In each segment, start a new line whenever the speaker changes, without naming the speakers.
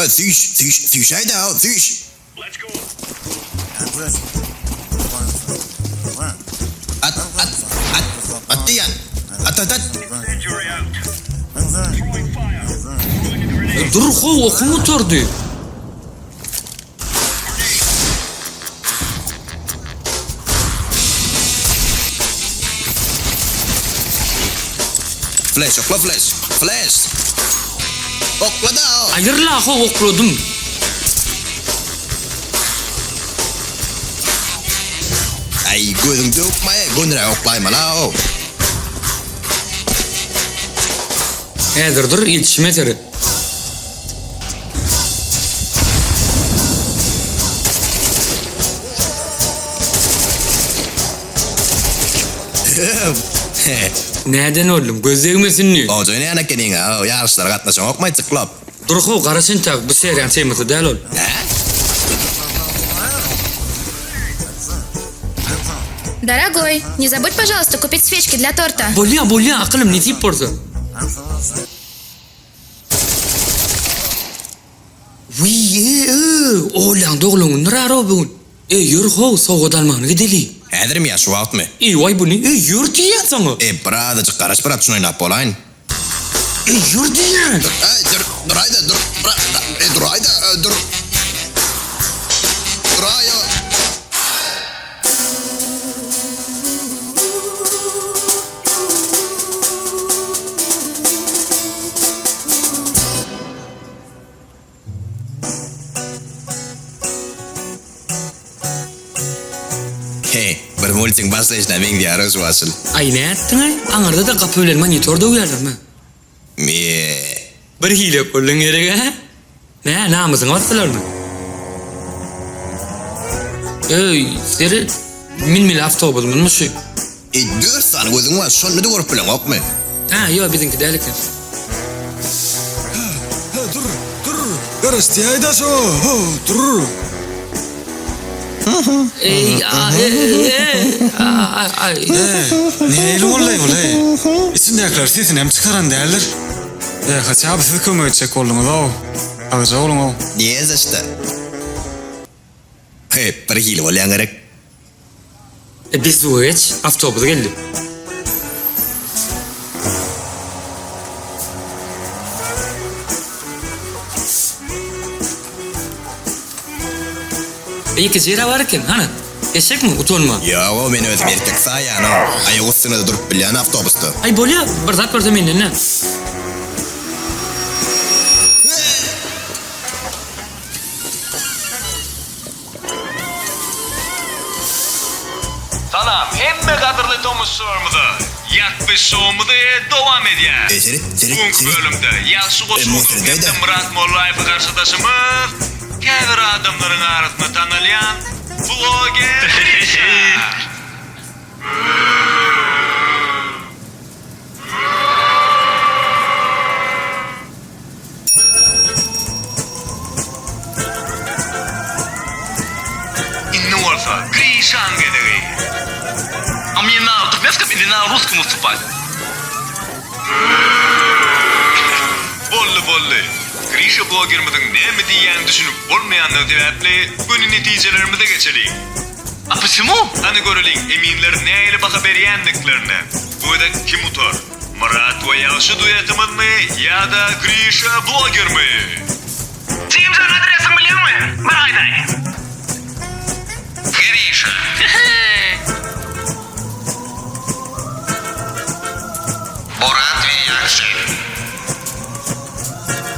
Süýş, süýş, süýşäý-dä, süýş! At, at, at, at diýýän! At, at, at!
Dur how, okum gutardy.
Flash okla flash. Flash. Okla-da.
Aýyrla how okladym.
Aý gözüň döwüpmaý gönüräk oklaýmala-ow.
Häzir dur ýetişime seret. Näden boldum? Göz degmesin diý.
Goja oýnaýan ekeniň-a, ýaryşlara gatnaşaňokmaý cyklop?
Dur how, garaş entäk, bu seriýaň temasy däl ol.
Nä?
Dorogoý, ne zabudь, пожалуйста, купить свечки для торта.
Bolýa, bolýa, akylym, nesip bolsa. Wiý-e-e, Olýaň doglan günüdir a-row bu gün. Eý, ýör how, sowgat almana gideli.
Häzirmi ýa şu wagtmy?
Eý, waý bu ne? Eý, ýör diýýän saňa.
Eý, birazajyk garaş brat, şuny oýnap bolaýyn.
Eý, ýör diýýän.
Dur, eý, dur, duraý-da, dur, brat, eý, duraý-da, dur. Duraý-a. He, bir multiň başlaýşyna meňzeýär-ow şu asyl.
Aý nätdiňaý, aňyrda-da gapy bilen monitor döwýärlermi?
Me.
Bir hile bolduň gerek-ä? Nä, namysyňa basdylarmy? Öý, seret, münmeli awtobusymyzmy şu?
Eý, dört sany gözüň bar, şonda-da görüp bileňokmy?
Hä, ýok, biziňki däl eken.
Hä, hä, dur, dur, garaş diýäý-dä şoňa, ho, dur.
Eý, a, e, e, a, a, aý.
Hä, nähili boldy-aý bul-eý? Içindäkiler sesinem çykaran däldir. Hä, haçaby siz kömek etjek bolduňyz-ow. Sagja boluň-ow.
Ne za что. He, bir hili bolýaň gerek.
E, biz suwa geç, awtobus geldi. Ýeke jera bar eken, hany, geçjekmi, utanma.
Ýog-ow, men özüm erkek saýýan-ow. Aýak üstünde-de durup bilýän awtobusda.
Aý, bolýa, bir zat görse menden-dä.
Salam hemme gadyrly tomusçylarymyza! Ýatgy şowumyzy dowam edýäs.
Eý seret,
Bu
seret,
günki
seret.
bölümde Ýagşy
Emma
Goçunow
seredäý-dä.
hem-de Myrat Mollaýewi garşydaşymyz käbir adamlaryň arasynda tanalýan bloger Grisha. Indi bolsa Grişaň gezegi.
A mne na turkmenskom ili na ruskom wystupать?
Boldy boldy. Grişa blogerimiziň näme diýýänine düşünip bolmaýandygy sebäpli göni netijelerimize geçeliň.
A poçemu?
Hany göreliň eminler nähili baha berýändiklerine. Bu gezek kim utar? Myrat we Ýagşy duetymyzmy ýa-da Grişa blogermi?
Jigimjan adresiňi bilýäňmi? Bir aýdaý. Grişa. Borat we Ýagşy.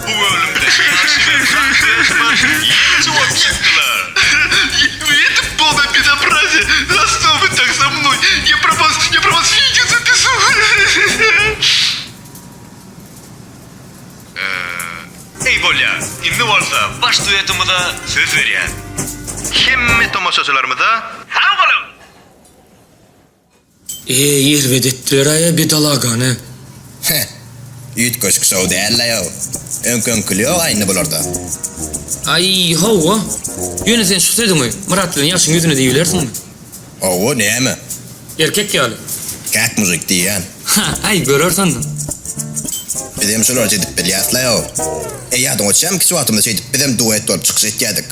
Bu bölümde Ýagşy we Myrat duetymyz ýeňiji bolup çykdylar.
Это полное безобразие! За что вы так со мной? Я про вас, я про вас видео запишу!
Eý bolýa, indi bolsa baş duetymyza söz berýän.
Hemme tomaşaçylarymyza sag boluň!
Eý erbet etdiler-aý bedalagany.
Heh. Üýtgeşik şou däl-laý-ow. Öňki-öňküli ýog-a indi bularda.
Aý, hawa. Ýöne sen şu sözüňi Myrat bilen Ýagşyň ýüzüne diýibilersiňmi?
Hawa, näme?
Erkek ýaly.
Kak mužik diýýän.
Ha, aý, göreris onda.
Bizem şolarça edip bilýäs-laý-ow. Eý, ýadyňa düşýärmi kiçi wagtymyzda şeýdip bizem duet bolup çykyş etýädik.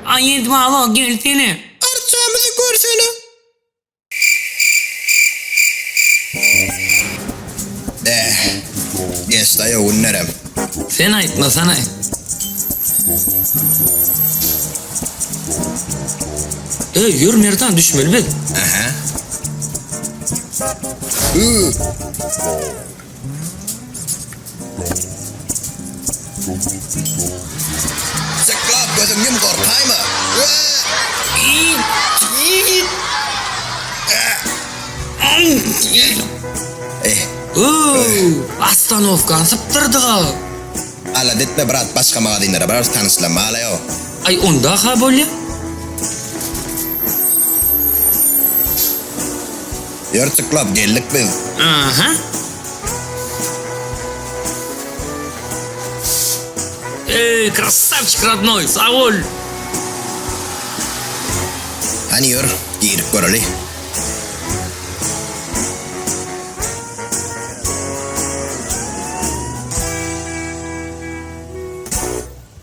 Aýt baba gelsene.
Arçamyzy görsene. Bäh, geçdi-aý o günlerem.
Sen aýtmasana. Eý, ýör Merdan, düşmeli biz.
Ähä. Ü. Siklop gözüňi ýum gorkaýma.
Öw, ostanowkany sypdyrdyga.
Alada etme brat başga magazinlere bararys tanyşlama alaýo.
Aý onda-ha bolýa.
Ýör Siklop geldik biz.
Aha. Eý, krassawçik rodnoý, sag bol.
Hany ýör, girip göreli.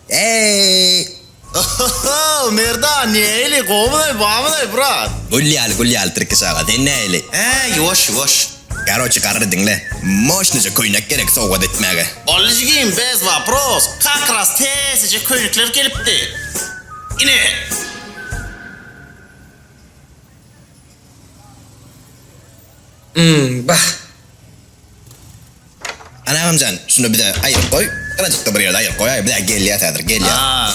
Eý!
Ohoho, Merdan, nähili, gowumydaý, bamydaý, brat?
Gül ýaly, gül ýaly Tirkiş aga, sen nähili?
Hä, ýuwaş, ýuwaş.
Karoçi garry diňle, moşnyja köýnek gerek sowgat etmäge.
Boldy jigim, bez wapros, kak raz täzeje köýnekler gelipdi. Ine!
Hum, bah.
Hany agamjan, şuny bize aýyryp goý. Gyrajykda bir ýerde aýyryp goýaý, biz-ä gelýäs häzir, gelýäs.
A,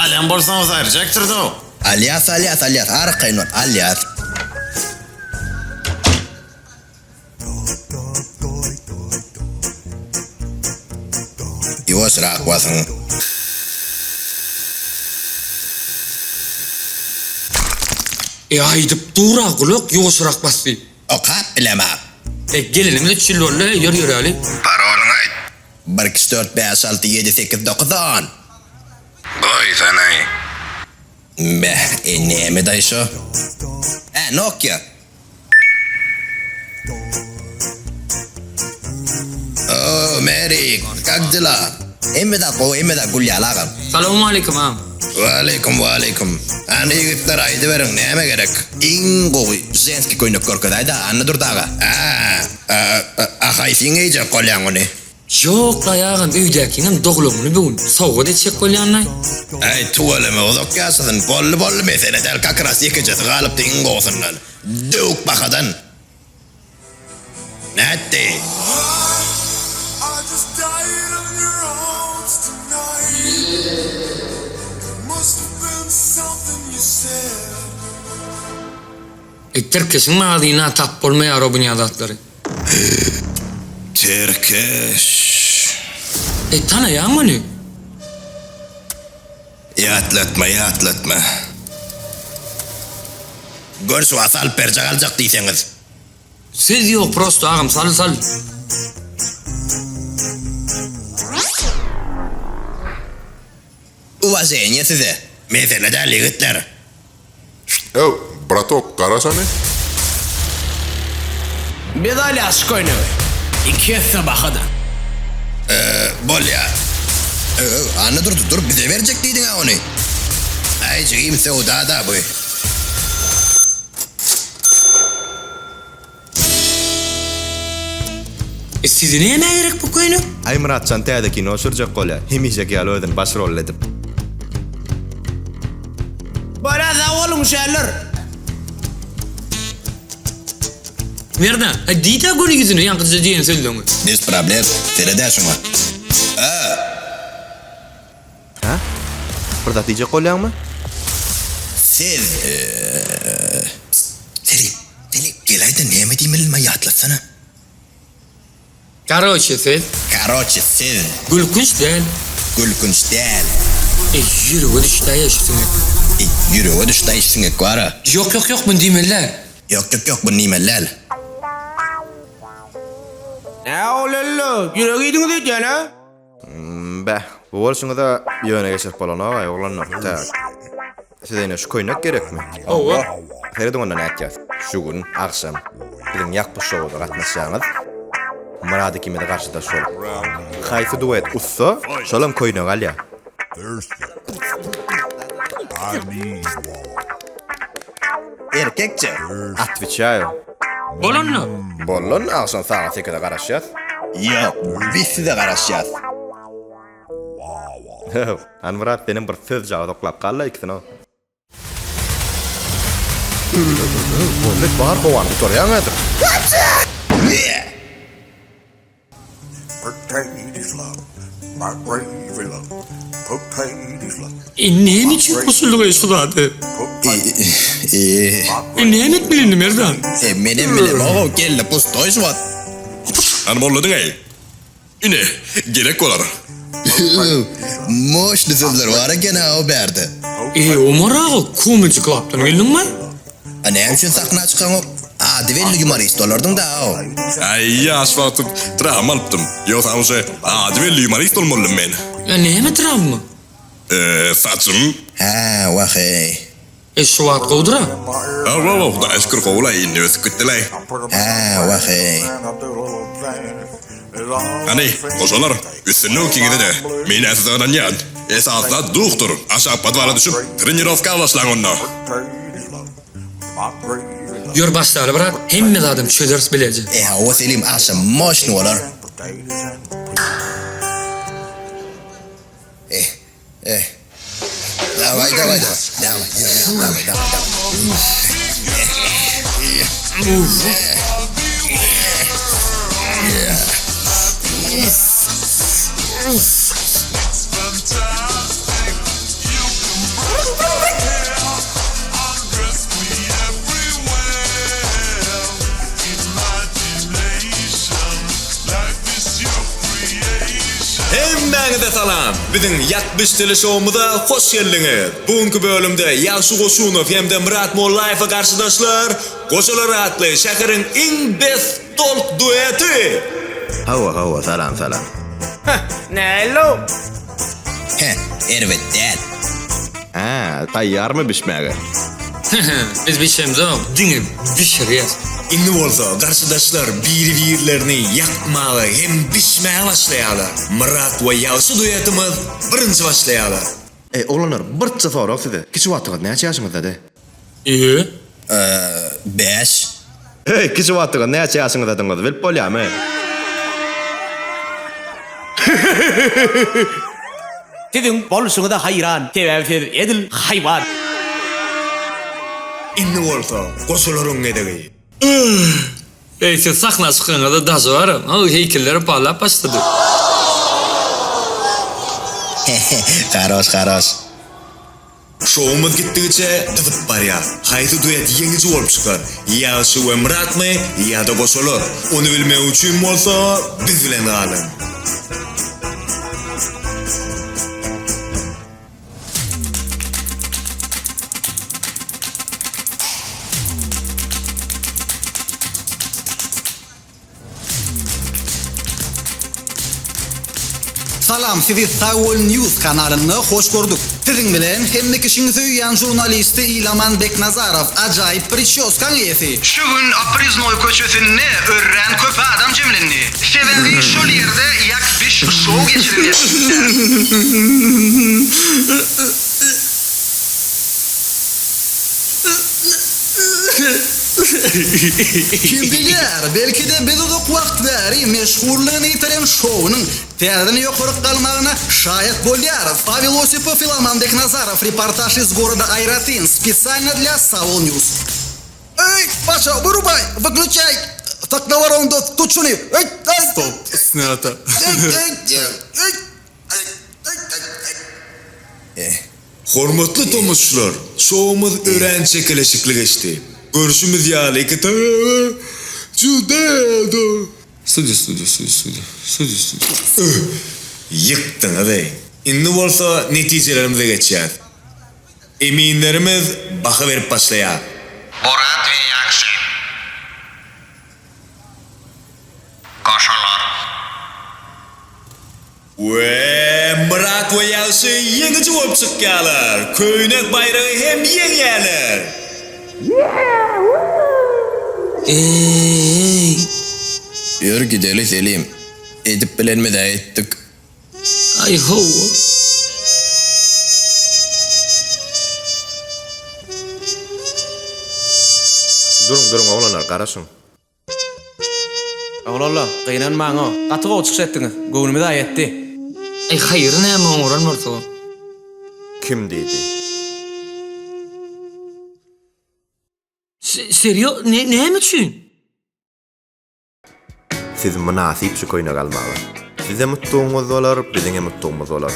alýan bolsaňyz aýyrjakdyr-da.
Alýas, alýas, alýas, arkaýyn bol, alýas. Ýuwaşrak basyň.
E, aýdyp dur-a, gulak, ýuwaşrak bas diýip.
Okap bilemok.
E, gelenimiz üç ýyl boldy, ýör ýöräli.
Parolyňy aýt. Bir, iki, üç, dört, bäş, alty, ýedi, sekiz, dokuz, on. Goýsanaý. Beh, e, näme-daý şo? Hä, Nokia. O, Merik, kak dela? Hemme zat gowy, hemme zat gül ýaly agam.
Salowmaleýkim agam.
Waleýkim, waleýkim. Hany ýigitler aýdyberiň, näme gerek? Iň gowy ženskiý köýnek görkezäýdä, Annadurdy aga. Ä, a haýsyň geýjek bolýaň ony?
Ýok-laý agam, öýdäkiňem doglan güni bu gün. Sowgat etjek bolýan-laý.
Äý, tüweleme, uzak ýaşasyn. Boldy, boldy, mesele däl, kakras ýekejesi galypdy iň gowusyndan. Döwük bahadan. Nätdi?
E, Tirkeşiň magazyna tap bolmaýar o bunýa zatlary.
Tirkeş.
E, tanaýaňmy ony?
Ýatlatma, ýatlatma. Gör şu wagt salyp berjek aljak diýseňiz.
Söz ýok prosto agam sal sal.
Uwaženiýe size. Mesele däl ýigitler.
Ew, bratok, gara şony.
Biz alýas şu köýnegi. Iki esse bahadan.
Eee, bolýa. Öw, Annadurdy, dur, bize berjek diýdiň-ä ony. Äý, jigim, söwda-da bu.
E size nämä gerek bu köýnek?
Aý Myratjan täze kino düşürjek bolýa, hemişeki ýaly özüni baş rolly edip.
Bolýa sag boluň şäller.
Merdan, a diýdä göni ýüzüne ýaňkyja diýen sözleňi.
Bez problem, seredä şuňa. A.
Hä? Bir zat diýjek bolýaňmy?
Siz, Pst, Selim, Selim, geläýdä näme diýmelini maňa ýatlatsana.
Karoçe siz.
Karoçe siz.
Gülkünç däl.
Gülkünç däl.
Eý ýürege düşdäý şu siňek.
Eý ýürege düşdäý şu siňek bara.
Ýok ýok ýok muny diýmeli däl.
Ýok ýok ýok muny diýmeli däl.
Nä olello, ýürek iýdiňiz öýdýän a?
Bäh, bu bolşuňyza ýöne geçirip bolanok-aý, oglanlar. Tak. Size ine şu köýnek gerekmi?
Hawa.
Serediň onda nätýäs. Şu gün agşam biziň ýakgyş şowuza gatnaşýaňyz. Myrat ikimiz garşydaş bolup. Haýsy duet utsa, şolam köýnegi alýar. Erkekçe! Atwiçaýo.
Bolanda.
Bolanda agşam sagat sekize garaşýas.
Ýok, biz size garaşýas.
Hany Myrat senem bir sözjagaz oklap gal-la ikisine. Boldy bar howany gutarýaň häzir.
E näme üçin goşuldygaý şu zady? E näme etmeli indi Merdan?
E menem bilemok kelle pustoý şu wagt.
Hany bolladyňaý. Ine, gerek bolar.
Moşny sözler bar eken-a o bärde.
Eý, Omar aga, Comedy Club-dan geldiňmi?
A näme üçin sahna çykaňok? Ady belli ýumorist bolardyň-da-ow.
Äý, ýaş wagtym trawma alypdym. Ýogsam uje ady belli ýumorist bolmalydym men.
A näme trawma?
Eee, saçym.
Hä, wah-eý.
E şu wagt gowdyra.
Hawa, Hudaýa şükür gowy-laý, indi ösüp gitdi-laý.
Hä, wah-eý.
Hany, gojalar, üstünlik ikiňize-de. Men-ä size ynanýan. Esasy zat duhdur. Aşak podwala düşüp, trenirowka başlaň onda.
Ýör başlaly brat, hemme zadam çözeris bileje.
E hawa Selim agşam moşny bolar. Eh eh daway daway daway daway daway daway
Hemmäňize salam! Biziň Ýak biş teleşoumyza hoş geldiňiz! Bu günki bölümde Ýagşy Goşunow hem-de Myrat Mollaýewe garşydaşlar Goşalar atly şäheriň iň bes tolk dueti!
Hawa hawa salam salam.
Heh, näl-ow?
Heh, erbet däl.
Hä, taýýarmy bişmäge?
Biz bişemzok, diňe bişirýäs.
Indi bolsa garşydaşlar biri-birlerini ýakmaga hem bişmäge başlaýarlar. Myrat we Ýagşy duetimiz birinji başlaýarlar.
Eý oglanlar birçe sorag size kiçi wagtyňyz näçe ýaşyňyzdady?
Eee.
Bäş.
Eý kiçi wagtyňyz näçe ýaşyňyzdadyňyz bilip bolýamy?
Siziň bolşuňyza haýran, sebäbi siz edil haýwan.
Indi bolsa goşalaryň gezegi.
Eý siz sahna çykaňyzda daşy bar, how heýkeller parlap başlady.
Haroş haroş.
Şowumyz gitdigiçe gyzyp barýar. Haýsy duet ýeňiji bolup çykar? Ýagşy we Myratmy ýa-da goşalar? Ony bilmek üçin bolsa biz bilen galyň.
Salam sizi Sagbol News kanalynda hoş gördük. Siziň bilen hemme kişiň söýýän žurnalisti Ilaman Beknazarow ajaýyp priçoskaň eýesi. Şu gün Opreznoý köçesinde örän köp adam jemlendi. Sebäbi şol ýerde Ýak biş şou geçirilýär. Kim bilýär, belki-de biz uzak wagt bäri meşhurlygyny ýitiren şounyň täzeden ýokaryk galmagyna şaýat bolýarys. Pawel Osipow, Ilaman Beknazarow, reportaž iz goroda Aýratyn, spesialno dlya Savol News. Eý, Paşa, wyrubay, wyklýuçaý, saklawar onda, tut şuny, eý, eý!
Stop, snýata.
Eý, eý, eý, eý, eý, eý, eý.
Hormatly tomaşaçylar, şowumyz örän çekeleşikli geçdi. Görşümiz ýaly iki juda
Sudi sudi sudi sudi sudi sudi.
Ýykdyňyz-eý. Indi bolsa netijelerimize geçýäs. Eminlerimiz baha berip başlaýar.
Borat we Ýagşy. Goşalar.
We Myrat we Ýagşy ýeňiji bolup çykýarlar. Köýnek baýragy hem ýeňýärler.
Eý.
Ýör gideli Selim. Edip bilenimiz-ä etdik.
Aý hawa.
Duruň duruň oglanlar garaşyň.
Oglanlar, gynanmaň-o. Gaty gowy çykyş etdiňiz. Göwnümiz-ä ýetdi.
Aý haýry näme oňaran bolsa.
Kim diýdi?
Serýo näme üçin?
Siz mynasyp şu köýnegi almaga. Sizem utdugyňyz bolar, biziňem utdugymyz bolar.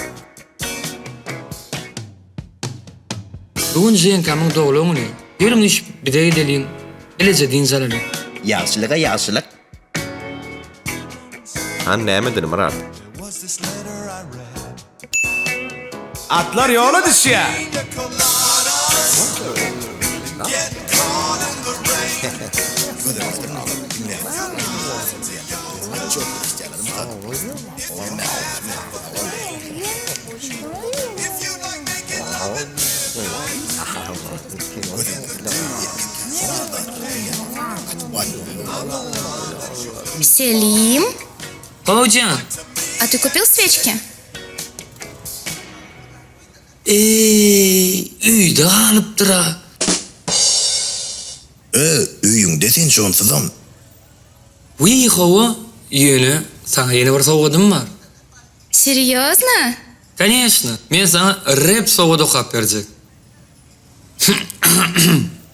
Bu gün Ženkamyň doglan güni. Geliň üýşüp bize gideliň, bileje dynç alalyň.
Ýagşylyga ýagşylyk.
Han nämedin Myrat?
Atlar ýola düşýär.
Selim?
Howjan.
A ty kupil sveçki?
Eý, öýde galypdyr-a.
Ö, öýüňde sen şonsuzam.
Wiý, hawa, ýöne saňa ýene bir sowgadym bar.
Serýozno?
Koneçno, men saňa rep sowgat okap berjek.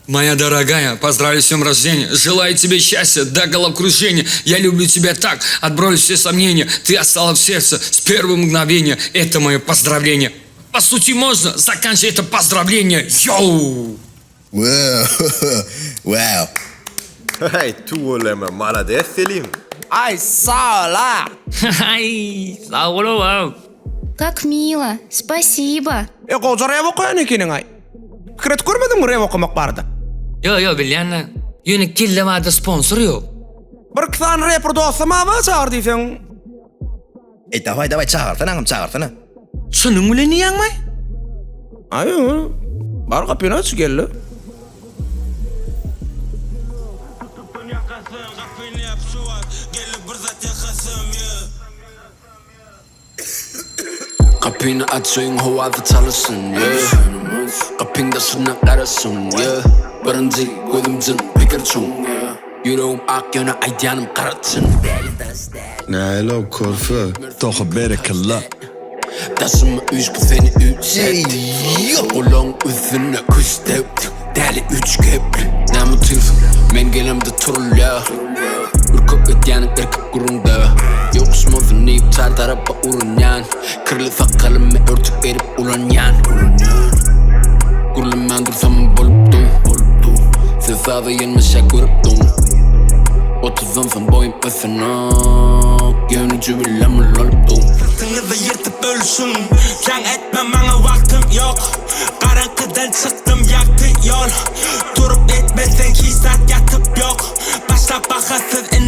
Моя дорогая, поздравляю с днем рождения, желаю тебе счастья до головокружения. Я люблю тебя так, отбрось все сомнения, ты осталась в сердце с первого мгновения. Это мое поздравление. По сути, можно заканчивать это поздравление. Йоу!
Wow!
Heý, tüweleme, malades Selim!
Aý, sag-ola!
Aý, sag bol-ow.
Kak milo, spasibo.
E goja rep okaýan ekeniňaý. Pikir edip görmediňmi rep okamak barada?
Ýo ýo bilýän-le. Ýöne kelle barada sponsor ýok.
Birki sany reper dostum-a bar çagyr diýseň.
Eý daway daway çagyrsana agam çagyrsana.
Çynyň bilen diýýäňmi?
Aý bar gapyny aç geldi.
Gapyny aç öýüň howasy çalyşsyn yeah Gapyň daşyndan garasyn yeah Birinji gözüm jyn pikir çuň yeah Ýüregim ak ýöne aýdýanym gara çyn.
Nähili körfe? Tohy berekella.
Daşyma üýşki seni üýtget Gulagyň üstünde küstep Däli üç gepli Näme otyrsyň men gelemde turulýa Ürkek edýäniň erkek gürrüňde Ýokuşmasyn diýip çar tarapa urunýan Kirli sakalymy örtük edip ulanýan Gürlemän dursamam bolup dur Siz saza ýelmeşä görüp dur Otuzdan soň boýum ösenok Ýöne jübüllem ulalyp dur
Syrtyňyzy ýyrtyp bölüşiň Jaň etme maňa wagtym ýok Garaňkydan çykdym ýagty ýol Turup etmeseň hiç zat ýatyp ýok Başlap bahasyz.